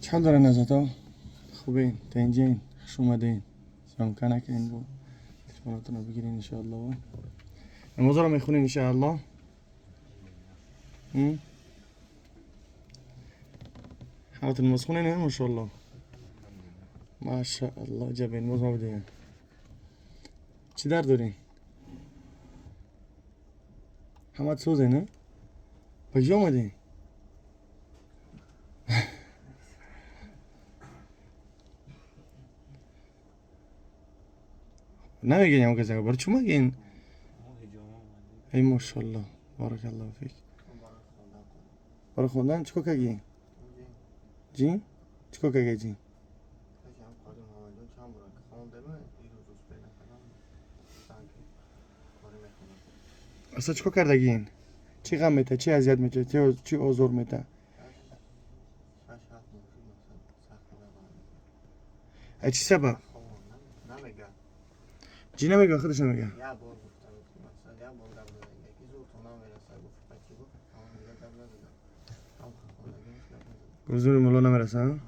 Чӣ дорен азато? Хубен, тинҷен, хуш омаден. Съёмка накунен, бо телефонотонро бигирен, иншоалло. Намозаро мехонен, иншоалло. Ҳаматон намоз хонен, машоалло. Машаалло, ҷабен боз ма будем. Чӣ дард дорен? Ҳамат сӯзе, не? Ба куҷо омадем? Намегӯен ям каса, барои чӣ магӯен? Эй, машоалло, баракаллоҳу фик. Барои хондан чӣ кор кардӣ? Ҷин? Чӣ кор кардӣ, ҷин? Асло чӣ кор кардагиин? Чӣ ғам мета, чӣ азият мета, чӣ озор мета? Чӣ сабаб? Ҷин намега, худаш намега. Зури мулло намераса?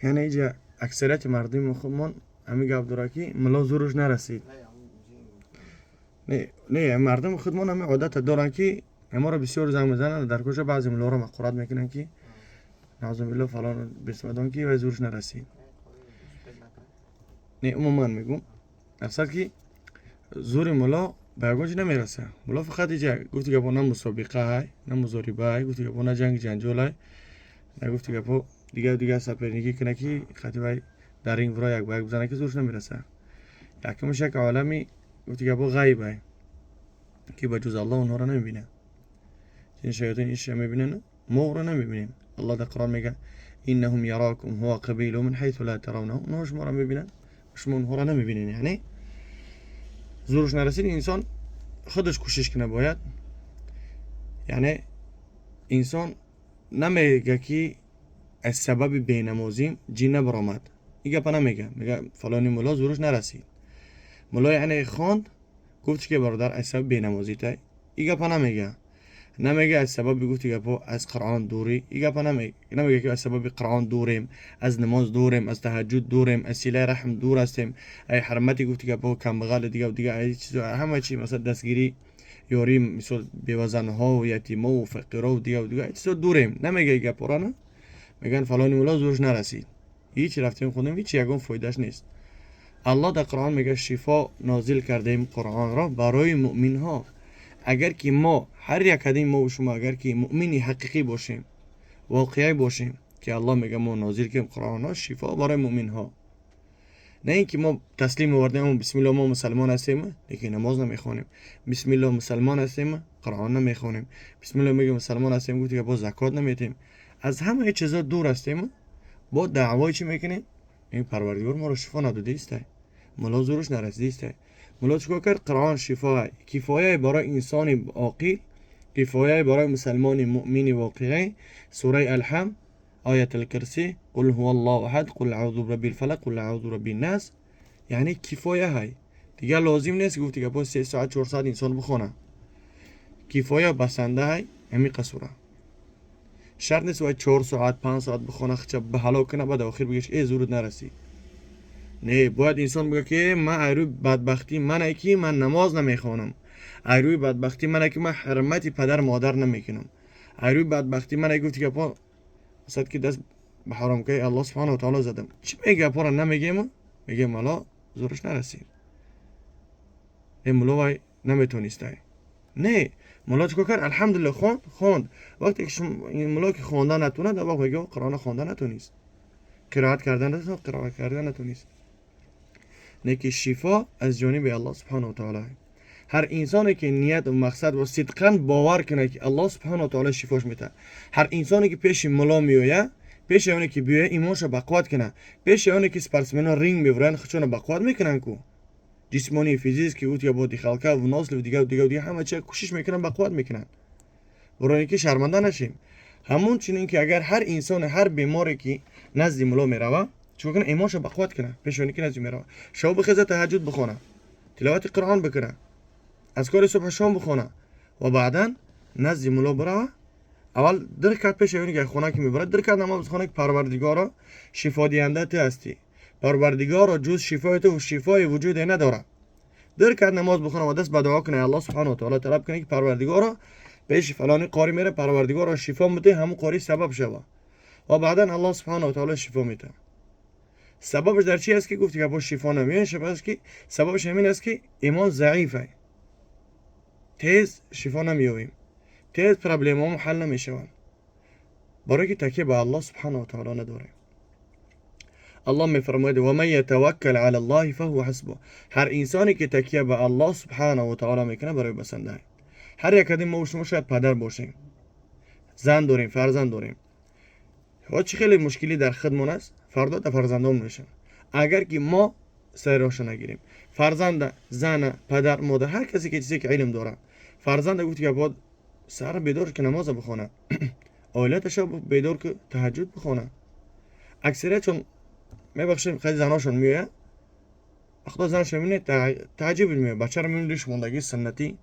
Яъне иҷа аксарияти мардуми худмон ҳамин гап дорад, ки мулло зуруш нарасид. Не, не, мардуми худмон ҳамин одата доранд, ки аморо бисёр занг мезананд, дар кӯча баъзе муллоро мақорат мекунанд, ки наъузубилло, фалон бисмадон, ки вай зуруш нарасид. Не, умуман мегӯм, мақсад ки зури мулло ба ягон чиз намераса. Мулло фақат иҷа, гуфти гапо, на мусобиқаай, на музорибаай, гуфти гапо, на ҷанги ҷанҷолай, на, гуфти гапо, дигар дигар соперникӣ куна, ки хати вай дар ринг вро як ба як бизана, ки зурш намераса. Якумаш, як олами, гуфти гапо, ғайбай, ки ба ҷуз Аллоҳ онҳоро намебинад. Ҷин, шаётин иша мебинанд, мо ӯро намебинем. Аллоҳ дар Қуръон мега: иннаҳум яракум ҳува қабилу мин ҳайсу ла таравнаҳум. Онҳо шуморо мебинанд, шумо онҳоро намебинед. Яъне зуруш нарасид, инсон худаш кӯшиш кунад бояд. Яъне инсон намега, ки аз сабаби бенамозим ҷин набаромад. Ин гапа намега, мега фалони мулло зуруш нарасид. Мулло яъне хонд, гуфт, ки бародар, аз сабаби бенамозитай. Ин гапа намега. Намега аз сабаби, гуфти гапо, аз Қуръон дурӣ. Ин гапа намега, ки аз сабаби Қуръон дурем, аз намоз дурем, аз таҳаҷҷуд дурем, аз силаи раҳм дур ҳастем, ай ҳурмати, гуфти гапо, камбағали, дига дига, ай чизо, ҳама чи, масалан, дастгирӣ, ёрӣ, мисол, бевазанҳо, ятимову фақирову дига дига чизо дурем. Намега ин гапора, на мегӯянд фалони мулло зуруш нарасид, ҳеҷ рафтем хондем, ҳеҷ ягон фоидааш нест. Аллоҳ дар Қуръон мега: шифо нозил кардаем Қуръонро барои муъминҳо. Агар ки мо ҳар як кадими мову шумо, агар ки муъмини ҳақиқӣ бошем, воқеӣ бошем, ки Аллоҳ мега: мо нозил кардем Қуръонро шифо барои муъминҳо, на ин ки мо таслим овардем, бисмилло, мо мусалмон ҳастем, лекин намоз намехонем, бисмилло, мусалмон ҳастем, Қуръон намехонем, бисмилло, мегӯем мусалмон ҳастем, гуфти боз закот наметем, аз ҳамаи чизо дур ҳастем, бо даъвои чӣ мекунем? Ин Парвардигор моро шифо надодистай, мулло зуруш нарасидистай. Мулло чӣ кор кард? Қуръон шифо кифояе барои инсони оқил, кифояе барои мусалмони муъмини воқеӣ. Сураи Алҳамд, Оятулкурсӣ, қул ҳува Аллоҳу аҳад, қул аъузу бираббил фалақ, қул аъузу бираббин нас, яъне кифоя ҳай. Дигар лозим нест, гуфти гапо, 3 соат, 4 соат инсон бихона. Кифоя, басанда ҳай ҳамин қасура. Шарт нест бояд 4 соат, 5 соат бихона, хича ба ҳалок куна, баъд охир бигӯяш: э, зурут нарасид. Не, бояд инсон бигӯяд, ки ман айрӯи бадбахтӣ мане, ки ман намоз намехонам, айрӯи бадбахтӣ мане, ки ман ҳурмати падар модар намекунам, айрӯи бадбахтӣ мане, гуфти гапо, масалан, ки даст ба ҳаромкаи Аллоҳ субҳанаҳу таоло задам. Чӣ мега гапҳоро намегем, мегем мулло зураш нарасид, э, мулло вай наметонистай. Не, мулло чӣ кор кард? Алҳамдулилла, хонд, хонд. Вақте ки мулло ки хонда натонад, вақт мега: Қуръонро хонда натонист, қироат кардан натонист, қироат кардан натонист. Не ки шифо аз ҷониби Аллоҳ субҳанаҳу таоло. Ҳар инсоне ки ният ва мақсад ва сидқан бовар кунад, ки Аллоҳ субҳанаҳу таоло шифош медиҳад. Ҳар инсоне ки пеши мулло меояд, пеши оне ки биёяд, имонша бақувват кунад. Пеши оне ки спортсменҳо ринг мебуранд, худшонро бақувват мекунанд ку, ҷисмонӣ, физически, гуфт ё бо дыхалка, выносливость, дигар дигар дигар, ҳама чиз кӯшиш мекунанд, бақувват мекунанд, барои ин ки шарманда нашем. Ҳамон чунин ки агар ҳар инсоне, ҳар беморе ки назди мулло мерава, чӣ кор кунад? Имонша бақувват кунад. Пеши оне ки назди мерава, шаб бихеза, таҳаҷҷуд бихона, тиловати Қуръон бикунад, азкори субҳу шом бихона ва баъдан назди мулло бирава. اول 2 رکعت پیش از که خونه که میبره 2 رکعت نماز بخونه که پروردگارا، شفا دهنده تو هستی، پروردگارا، جز شفای تو شفای وجود نداره. 2 رکعت نماز بخونه و دست به دعا کنه، الله سبحانه و تعالی طلب کنه که پروردگارا، پیش فلانی قاری میره، پروردگارا شفا میده، همون قاری سبب شوه و بعدا الله سبحانه و تعالی شفا میده. سببش در چی است که گفتی که با شفا نمیاد؟ است که سببش همین است که ایمان ضعیفه، تیز شفا نمیابیم، تیز problem هم حل نمیشوند، برای که تکیه به الله سبحانه و تعالی نداریم. الله میفرماید و من یتوکل علی الله فهو حسبه. هر انسانی که تکیه به الله سبحانه و تعالی میکنه، برای بسنده. هر یک از ما و شما شاید پدر باشیم، زن داریم، فرزند داریم و چه خیلی مشکلی در خودمون است، فردا در فرزندان میشن. اگر که ما سر راهش نگیریم، فرزند، زن، پدر، مادر، هر کسی که چیزی که علم داره، فرزند گفت که باید سر بیدار که نماز بخونه، عائلتش بیدار که تهجد بخونه. اکثریت چون میبخشیم خیلی زناشون میایه، وقتا زنش میبینه تعجب میه، بچه رو میبینه ریش موندگی سنتی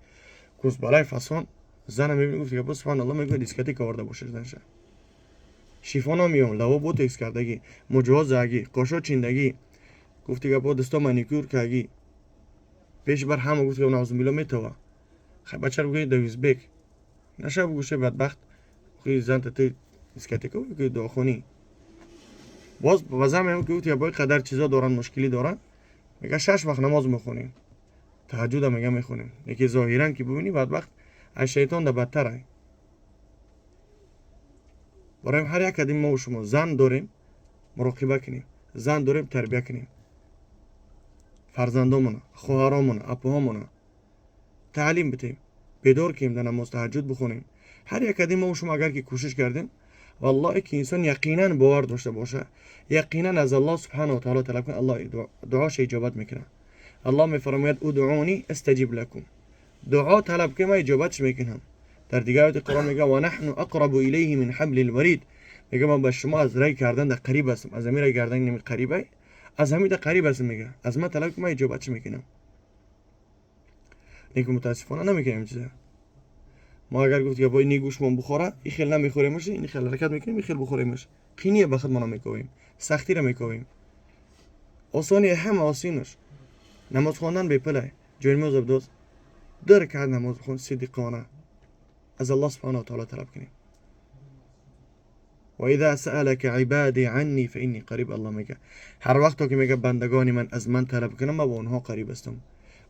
کوز بالای فسان، زن میبینه گفت که سبحان الله، میگه دیسکتیک آورده باشه زنشه. شیفون میام لبا بوتکس کردگی، مجواز زدگی، قاشا چیندگی، گفتی گپا دستا маникюр کردگی، پیش بر همه گفت که نعوذ بالله میتوه. خب بچه رو بگوید دویزبک نشه، بگوشه بدبخت خیلی زن تا دیسکتیکا که دعاخونی باز بازم هم که گفت یا با قدر چیزا دارن، مشکلی دارن، میگه شش وقت نماز میخونیم، تهجد هم میگه میخونیم، یکی ظاهرا که ببینی بدبخت از شیطان ده بدتره. برای هر یک ما و شما زن داریم، مراقبه کنیم، زن داریم، تربیه کنیم فرزندامون، خواهرامون، اپاهامون تعلیم بدیم، بیدار کنیم، در نماز تهجد بخونیم. هر یک از ما و شما اگر که کوشش کردیم، والله که انسان یقینا باور داشته باشه، یقینا از الله سبحانه و تعالی طلب کنه، الله دعاش اجابت میکنه. الله میفرماید ادعوني استجب لكم. دعا طلب که من اجابتش میکنم. در دیگه آیت قرآن میگه و نحن اقرب الیه من حبل الورید. میگه من به شما از رگ گردن در قریب هستم، از همین رگ گردن نمی قریبه، از همین در قریب هستم. میگه از من طلب که من اجابتش میکنم. لیکن متاسفانه نمیکنیم چیزا. ما اگر گفت که با این گوشمون بخوره، این خیلی نمیخوریمش، این خیلی حرکت میکنیم، این خیلی بخوریمش، قینیه به خودمان میکوبیم، سختی رو میکوبیم. آسانی همه آسینش نماز خواندن بی پله جای نماز دوست 2 رکعت نماز بخون، صدقانه از الله سبحانه و تعالی طلب کنیم. و اذا سألك عبادي عني فإني قريب. الله میگه هر وقت که میگه بندگان من از من طلب کنم، من با اونها قریب هستم.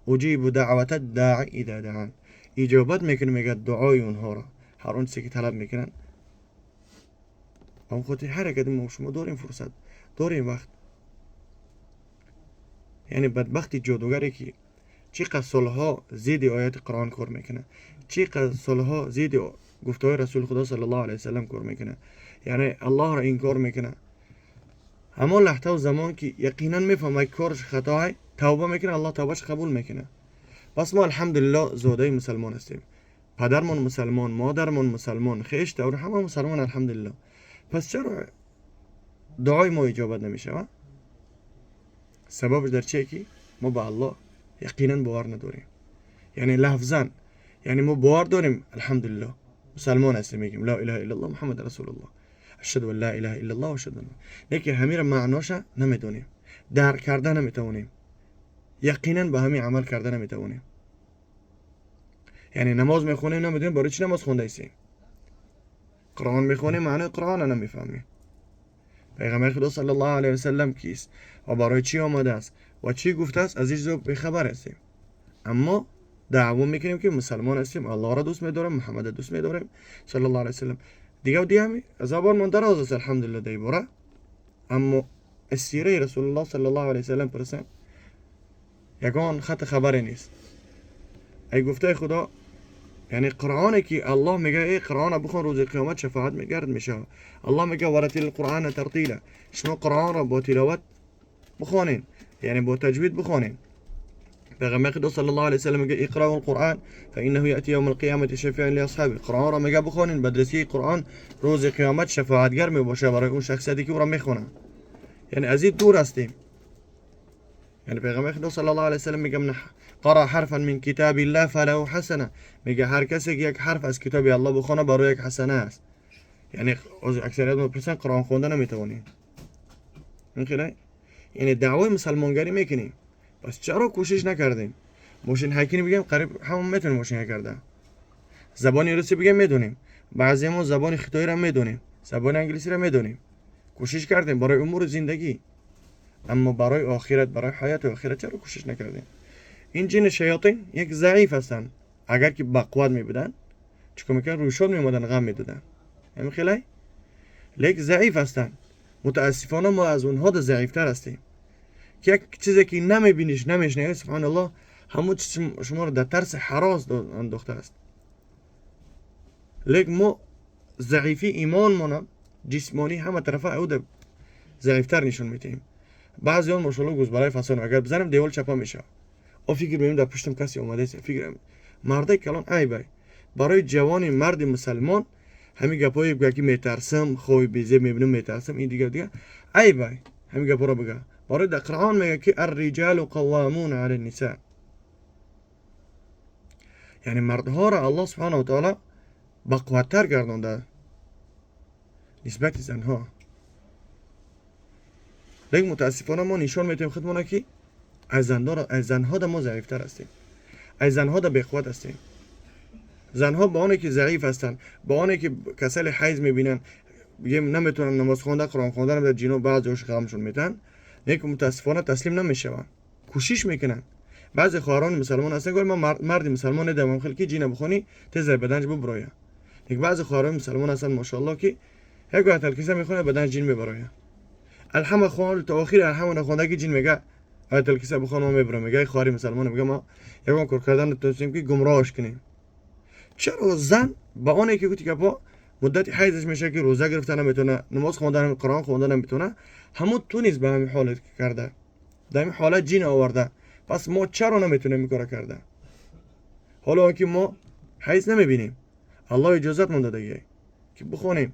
اجيب دعوة الداع اذا دعان. اجابت میکنه میگه دعای اونها را، هر اون چیزی که طلب میکنن. اون خاطر هر یک ما شما داریم فرصت داریم، وقت. یعنی بدبختی جادوگری که چقدر سالها زید آیات قرآن کار میکنه، چقدر سالها زید گفته رسول خدا صلی الله علیه وسلم کار میکنه، یعنی الله را انکار میکنه، اما لحظه و زمان که یقینا میفهمه کارش خطا، توبه میکنه، الله توبهش قبول میکنه. پس ما الحمدلله زاده مسلمان هستیم، پدرمان مسلمان، مادرمان مسلمان، خویش تبار همه مسلمان، الحمدلله. پس چرا دعای ما اجابت نمیشه؟ سببش در چیه که ما به الله یقینا باور نداریم. یعنی لفظا، یعنی ما باور داریم، الحمدلله مسلمان هستیم، میگیم لا اله الا الله محمد رسول الله، اشهد ان لا اله الا الله و اشهد ان، لیکن همین معناش نمیدونیم، درک کرده نمیتوانیم، یقینا به همین عمل کرده نمیتوانیم. یعنی نماز میخونیم، نمیدونیم برای چی نماز خونده ایستیم. قرآن میخونیم، معنای قرآن نمیفهمیم. پیغمبر خدا صلی الله علیه وسلم کیست و برای چی آمده است و چی گفته است، از این بیخبر هستیم. اما دعوا میکنیم که مسلمان هستیم، الله را دوست میداریم، محمد دوست میداریم صلی الله علیه وسلم. دیگه و دیگه همی زبان من دراز است الحمدلله دی باره. اما السیره رسول الله صلی الله علیه وسلم پرسن، یگان خط خبری نیست. ای گفته خدا، یعنی قرآنی که الله میگه ای قرآن بخون، روز قیامت شفاعت میگرد میشه. الله میگه ورتل القرآن ترتیلا. شما قرآن را با تلاوت بخوانین، یعنی با تجوید بخوانین. پیغمبر خدا صلی الله علیه وسلم میگه اقرأوا القرآن فإنه یأتی یوم القیامة شفیعا لاصحابه. قرآن را میگه بخوانین، بدرسی قرآن روز قیامت شفاعتگر میباشه برای اون شخصیتی که او را میخونه. یعنی از این دور هستیم. یعنی پیغمبر خدا صلی الله علیه وسلم میگه من قرأ حرفا من کتاب الله فله حسنه. میگه هر کسی که یک حرف از کتاب الله بخونه، برای یک حسنه است. Яъне аксарият мо пурсанд, Қуръон хонда наметавонем. Яъне даъвои мусалмонгарӣ мекунем. Пас чаро кӯшиш накардем? Мошин ҳайкини бигем, қариб ҳама метавонем мошин ҳай карда. Забони русӣ бигем, медонем. Баъзе мо забони хитоиро медонем, забони англисиро медонем. Кӯшиш кардем барои умури зиндагӣ, аммо барои охират, барои ҳаёти охират чаро кӯшиш накардем? Ин ҷини шаётин як заиф ҳастанд. Агар ки бақувват мебуданд, чӣ кор мекарданд? Рӯйшод меомаданд, ғам медоданд. Ҳамин хелай, лекин заиф ҳастанд. Мутаассифона, мо аз онҳо да заифтар ҳастем, ки як чизе ки намебиниш, намешнавӣ, субҳаналлоҳ, ҳамон чиз шуморо дар тарси ҳарос андохтааст. Лекин мо заифи имонмона ҷисмонӣ ҳама тарафа уда заифтар нишон медиҳем. Баъзе он, мошалло, гузбалаи фасон, агар бизанем, девол чапа мешавад. О, фикр мекунем, дар пуштам касе омадааст. Фикр мардаи калон айбай барои ҷавони марди мусалмон ҳамин гапҳое бигӯя, ки метарсам, хоби безеб мебинам, метарсам, ин дигар дигар айбай ҳамин гапҳоро бигӯя. Барои дар Қуръон мегӯяд, ки الرجال قوامون على النساء, яъне мардҳоро Аллоҳ субҳанаҳу ва таоло бақувваттар гардонда нисбати занҳо. Лекин мутаассифона, мо нишон медиҳем худмона, ки аз занҳо да мо заифтар ҳастем, аз занҳо да беқувват ҳастем. Занҳо ба оне ки заиф ҳастанд, ба оне ки касали ҳайз мебинанд, бигем, наметавонанд намоз хонда, Қуръон хонда, дар ҷино баъзеош ғамшон метаҳанд, лекин мутаассифона таслим намешаванд, кӯшиш мекунанд. Баъзе хоҳарони мусалмон ҳастанд, гӯянд, ман марди мусалмон недавам, хел ки ҷина бихонӣ, тез дар баданаш буброя. Лекин баъзе хоҳарони мусалмон ҳастанд, мошоалло, ки як ояталкурсӣ мехонад, баданаш ҷин мебарояд. Алҳама хон то охири алҳама нахонда, ки ҷин мега, ояталкурсӣ бихон, мо мебарам. Мега, хоҳари мусалмон мега, мо ягон кор кардан натонистем, ки гумроҳш кунем. Чаро зан ба оне ки гуфти гапо муддати ҳайзаш мешавад, ки рӯза гирифта наметавона, намоз хонда, Қуръон хонда наметавона, ҳамун ту низ ба ҳамин ҳолат карда, дар ҳамин ҳолат ҷин оварда. Пас мо чаро наметавонем ин кора карда, ҳоло он ки мо ҳайз намебинем? Аллоҳ иҷозатмон додагиай, ки бихонем.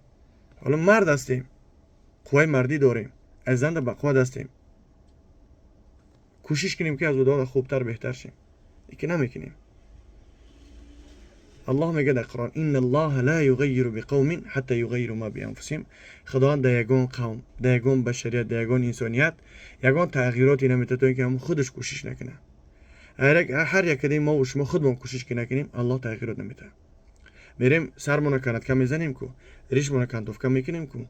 Ҳоло мард ҳастем, қувваи мардӣ дорем, аз занда бақувват ҳастем. Кӯшиш кунем, ки аз удода хубтар, беҳтар шем, лекин намекунем. Аллоҳ мегӯяд дар Қуръон: إن الله لا يغير بقوم حتى يغيروا ما بأنفسهم. Худованд дар ягон қавм, дар ягон башарият, дар ягон инсоният ягон тағйироте наметавад, то ин ки ҳамон худаш кӯшиш накунад. Ҳар якадаи мову шумо худмон кӯшиш ки накунем, Аллоҳ тағйирот наметавад. Мерем, сармона канатка мезанем ку, ришмона кантовка мекунем ку,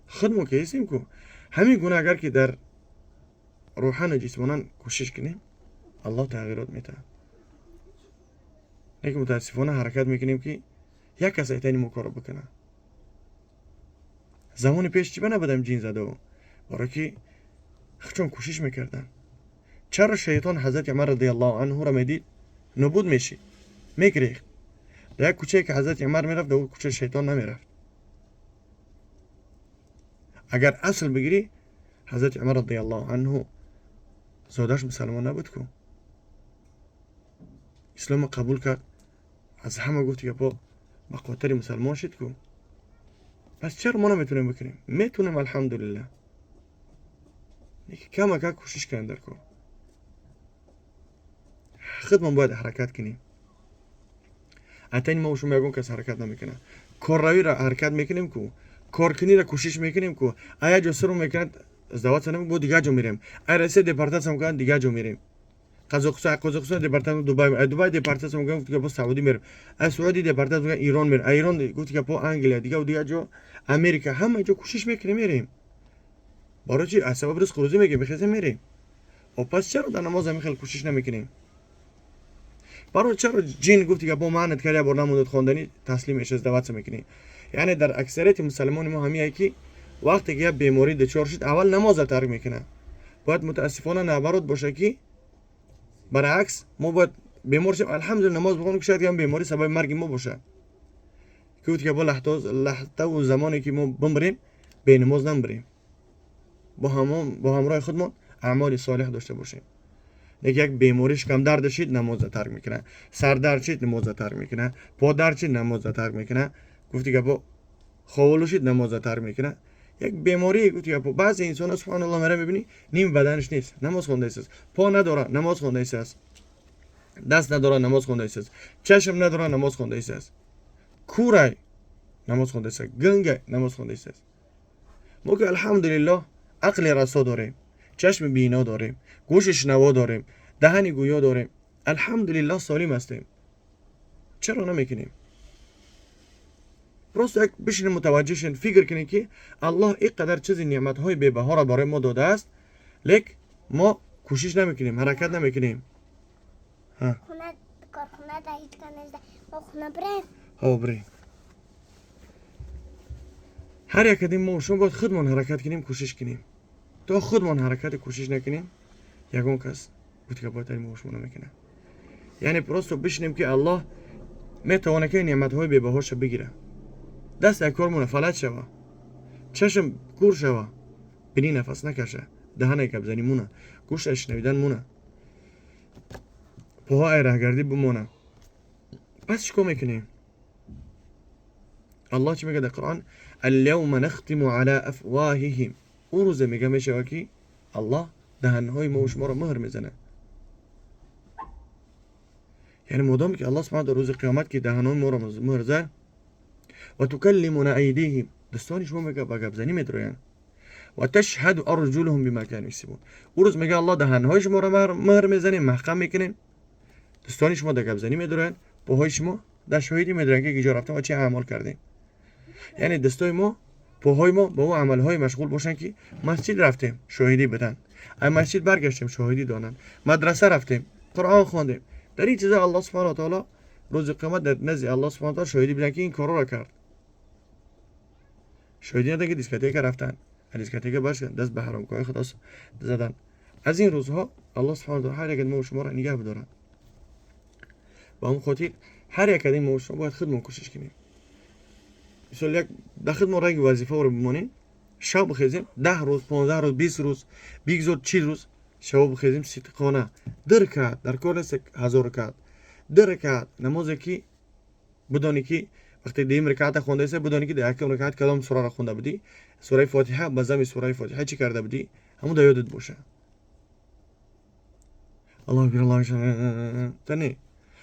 худмон ки ҳестем ку. Ҳамин гуна, агар ки дар рӯҳану ҷисмонан кӯшиш кунем, Аллоҳ тағйирот метаҳад. Лекин мутаассифона, ҳаракат мекунем, ки як кас айтани мо корро бикунад. Замони пеш чӣ ба набудам ҷин задао? Барое ки чун кӯшиш мекарданд. Чаро шайтон ҳазрати Умар радиаллоҳу анҳуро медид, нобуд мешид, мегирехт? Дар як кӯчае ки ҳазрати Умар мерафт, дар кӯча шайтон намерафт. Агар асл бигирӣ, ҳазрати Умар радиаллоҳу анҳу зодаш мусалмон набуд ку, исломро қабул кард, аз ҳама гуфти гапо ба қувваттари мусалмон шид ку. Пас чаро мо наметавонем бикунем? Метавонем, алҳамдулиллаҳ, лекин камакак кӯшиш кунем дар кор. Худмон бояд ҳаракат кунем. Атани мо шумо ягон кас ҳаракат намекунад. Корравиро ҳаракат мекунем ку, коркуниро кӯшиш мекунем ку. А як ҷо сиру мекунад, сдаваться намекунем, бо дигар ҷо мерем. Ай Россия депортатсия мекунад, дигар ҷо мерем. Қазоқистон депортатсия, Дубай, ай Дубай депортатсия мекунад, гуфти гапо, Саудӣ мерем. Ай Саудӣ депортатсия мекунад, Ирон мерем. Ай Ирон, гуфти гапо, Англия, дигар дигар ҷо, Америка, ҳама ҷо кӯшиш мекунем, мерем. Барои чи? Аз сабаби ризқу рӯзӣ мегем, мехезем, мерем. О, пас чаро дар намоз ҳамин хел кӯшиш намекунем? Барои чаро ҷин, гуфти гапо, маънат кард, як бор намудад хонданӣ, таслим мешавад, сдаваться мекунем? Яъне дар аксарияти мусалмони мо ҳамияе, ки вақте ки як беморӣ дучор шуд, аввал намоза тарк мекунад. Бояд, мутаассифона, наоборот боша, ки баръакс, мо бояд бемор шем, алҳамдулилла, намоз бихонем, ки шояд ҳам беморӣ сабаби марги мо бошад, ки гуфти гапо, лаҳзаву замоне ки мо бимрем, бенамоз намбирем, бо ҳамроҳи худмон аъмоли солеҳ дошта бошем. Лекин як беморӣ, шикамдард шид, намоза тарк мекунад, сардард шид, намоза тарк мекунад, подард шид, намоза тарк мекунад, гуфти гапо, ховулу шид, намоза тарк мекунад. Як беморӣ, гуфти гапо, баъзе инсонҳо, субҳаналлоҳ, мера мебинӣ, ним баданаш нест, намоз хонда истааст, по надора, намоз хонда истааст, даст надора, намоз хонда истааст, чашм надора, намоз хонда истааст, курай. Намоз хонда ист, гунга намоз хонда ист. Мо ки, алҳамдулиллоҳ, ақли расо дорем, чашми бино дорем, гӯши шунаво дорем, даҳани гӯё дорем, алҳамдулиллоҳ, солим ҳастем, чаро намекунем? Просто як бишинем, мутаваҷҷеҳ шен, фикр кунем, ки Аллоҳ ин қадар чизи неъматҳои бебаҳоро барои мо додааст, лек мо кӯшиш намекунем, ҳаракат намекунем. Хона, корхона да ҳеҷ кас нест. Мо хона бирем. Ҳо, бирем. Ҳар як кадим мо шумо бояд худмон ҳаракат кунем, кӯшиш кунем. То худмон ҳаракати кӯшиш накунем, ягон кас гуфтигапоятари мо шумо намекунад. Яъне просто бишинем, ки Аллоҳ метавонад, ки неъматҳои бебаҳоша бигира, даст як кормона фалаҷ шава, чашм кур шава, бинӣ нафас накаша, даҳане гапзанӣ муна, гӯша шунавидан муна, поҳо ай раҳгардӣ бимона. Пас чӣ кор мекунем? Аллоҳ чӣ мегӯяд дар Қуръон? اليوم نختم على أفواههم. Ӯ рӯзе мега мешавад, ки Аллоҳ даҳанҳои мо шуморо муҳр мезанад. Яъне модоме ки Аллоҳ субҳана рӯзи қиёмат ки даҳанҳои моро муҳр зад, وتكلمنا أيديهم, дастони шумо, мега, ба гапзанӣ медроянд, وتشهد أرجلهم بما كانوا يكسبون. Ӯ рӯз, мега Аллоҳ, даҳанҳои шуморо муҳр мезанем, маҳкам мекунем, дастони шумо дар гапзанӣ медроянд, поҳои шумо дар шоҳидӣ медроянд, ки киҷо рафтем ва чӣ аъмол кардем. Яъне дастои мо, поҳои мо ба ӯ амалҳое машғул бошанд, ки масҷид рафтем, шоҳидӣ биданд, ай масҷид баргаштем, шоҳидӣ донанд, мадраса рафтем, Қуръон хондем. Дар ин чиза Аллоҳ субҳана таоло рӯзи қиёмат дар назди Аллоҳ субҳана таоло шоҳидӣ биданд, ки ин корҳоро кард. Шоҳидӣ наданд, ки дискотека рафтанд, дискотека башканд, даст ба ҳаромкории худо заданд. Аз ин рӯзҳо Аллоҳ субҳана таоло ҳар як мо шуморо нигаҳ бидорад. Ба ҳамн хотир ҳар як аз ин мо шумо бояд худмон кӯшиш кунем. Мисол, як дар худмон ранги вазифаро бимонем, шаб бихезем, 10 рӯз, 15 рӯз, 20 рӯз, бигзор 40 рӯз, шабо бихезем сидқона, ду ракаат дар кор нест, 1000 ракаат, ду ракаат намозе, ки бидонӣ, ки вақте дуюм ракаата хондаеса, бидонӣ, ки дар якум ракаат кадом сураро хонда будӣ, сураи Фотиҳа, ба зами сураи Фотиҳа чӣ карда будӣ, ҳамон дар ёдат боша. Аллоҳу акбар, Аллоҳу акбар, не,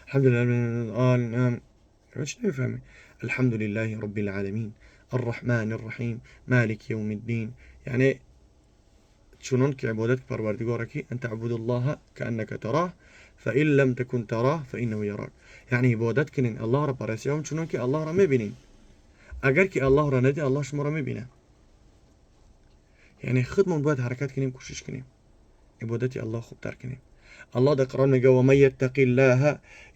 алҳамдулиллаҳ, чӣ намефаҳмӣ? الحمد لله رب العالمين الرحمن الرحيم مالك يوم الدين. Яъне чунон ки ибодат Парвардигора, ки أن تعبد الله كأنك تراه فإن لم تكن تراه فإنه يراك. Яъне ибодат кунен, Аллоҳро парастиём, чунон ки Аллоҳро мебинен. Агар ки Аллоҳро надӣ, Аллоҳ шуморо мебинад. Яъне худмон бояд ҳаракат кунем, кӯшиш кунем, ибодати Аллоҳ хубтар кунем. Аллоҳ дар Қуръон мега: ومن يتق الله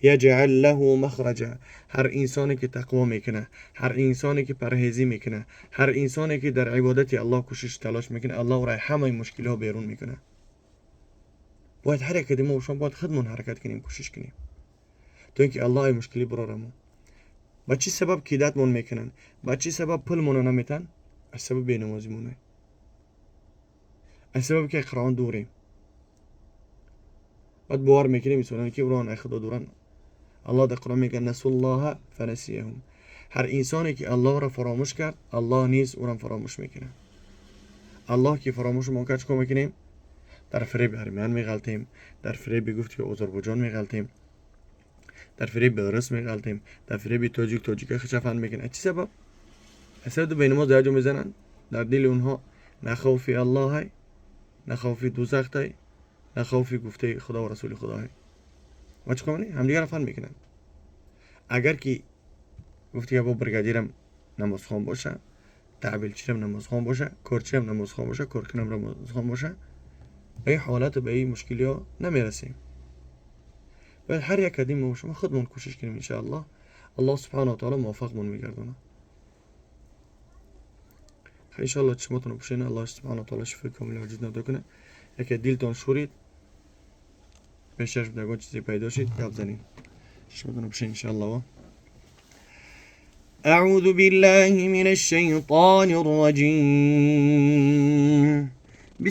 يجعل له مخرجا. Ҳар инсоне ки тақво мекунад, ҳар инсоне ки парҳезӣ мекунад, ҳар инсоне ки дар ибодати Аллоҳ кӯшиш талош мекунад, Аллоҳ ӯро ҳамаи мушкилиҳо берун мекунад. Бояд ҳар як мо шумо бояд худмон ҳаракат кунем, кӯшиш кунем, то ин ки Аллоҳ ай мушкилӣ бирорамон. Ба чӣ сабаб кидатмон мекунанд? Ба чӣ сабаб пулмонро наметаҳанд? Аз сабаби бенамозимона, аз сабаби ки Қуръон дурем. Баъд бовар мекунем инсононе ки урон ай Худо дуранд. Аллоҳ дар Қуръон мегӯяд: نسوا الله فنسيهم. Ҳар инсоне ки Аллоҳро фаромӯш кард, Аллоҳ низ ӯрам фаромӯш мекунад. Аллоҳ ки фаромӯшмон кард, чӣ кор мекунем? Дар фиреби армян меғалтем, дар фиреби, гуфти, Озарбойҷон меғалтем, дар фиреби Беларус меғалтем, дар фиреби тоҷик, тоҷика хичафан мекунад. Чӣ сабаб? Аз сабаби бенамоз дар ҷо мезананд. Дар дили онҳо на хавфи Аллоҳай, на хавфи дӯзахтай, на хавфи гуфтаи Худо ва расули Худоҳай. Ва чӣ кор мекунем? Ҳамдигарро фан мекунанд. Агар ки, гуфти, бо бригадирам намозхон боша, таъбилчирам намозхон боша, корчиам намозхон боша, коркунам намозхон боша, ба ин ҳолату ба ин мушкилиҳо намерасем. Бояд ҳар як кадим мо шумо худмон кӯшиш кунем. Иншааллоҳ, Аллоҳ субҳанаҳу таоло муваффақмон мегардонад. Иншоалло, чишмотонро пӯшена. Аллоҳ субҳанаҳу таоло шифои комили вуҷуд ато кунад. Яке дилтон шӯрид, пешаш ягон чизе пайдо шид, гап занем. Чишмотонро пӯшен, иншоалло. أعوذ بالله من الشيطان الرجيم.